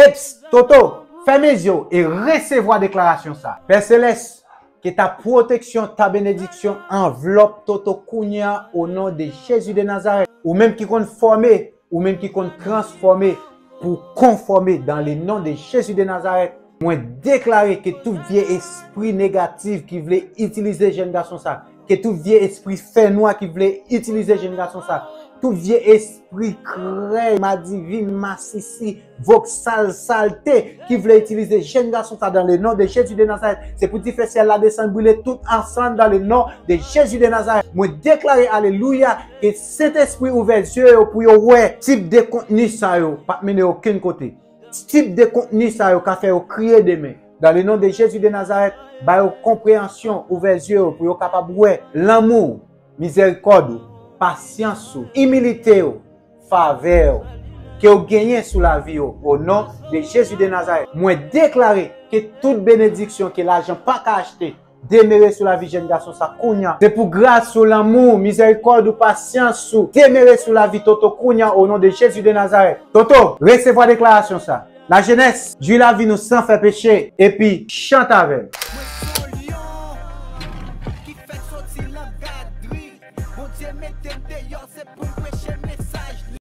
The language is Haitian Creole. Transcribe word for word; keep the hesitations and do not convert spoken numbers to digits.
Eps, Toto, fèmen zye w e resevwa deklarasyon sa. Pè Selès, ke ta pwoteksyon, ta benediksyon anvlòp Toto kounye a, o non de Jezi de Nazarèt. Ou menm ki konn fòme, ou menm ki konn transfòme pou konfòme dans le nom de Jésus de Nazareth. Mwen deklare ke tout vye espri negatif ki vle itilize jèn gason sa, ke tout vye espri fènwa ki vle itilize jèn gason sa, tout vye espri krèy, madivin, masisi, voksal, salte ki vle itilize jèn gason sa dans le nom de Jésus de Nazareth. Se pou dife syèl la desann brile tout ansanm dans le nom de Jésus de Nazareth. Mwen deklare alelouya ke Sentespri ouvè zye yo pou yo wè tip de kontni sa yo p ap mennen yo okenn kote. Tip de kontni sa yo ka fè yo kriye demen. Dans le nom de Jésus de Nazareth, ba yo konpreyansyon, ouvè zye yo pou yo kapab wè lanmou, mizèrikòd ou, pasyans ou, imilite ou, favè ou, ke w genyen sou lavi yo, o non de Jezi de Nazarèt. Mwen deklare ke tout benediksyon ke lajan pa ka achte, demere sou lavi jèn gason sa kounye a. Se pou gras ou, lanmou, mizèrikòd ou, pasyans ou, demere sou lavi Toto kounye a, o non de Jezi de Nazarèt. Toto, resevwa deklarasyon sa. Lajenès, jwi lavi nou san fè peche, epi chante avè l. Mwen se yon lyon ki fèk soti nan gadri. Bondye mete m deyò, se pou m preche mesaj.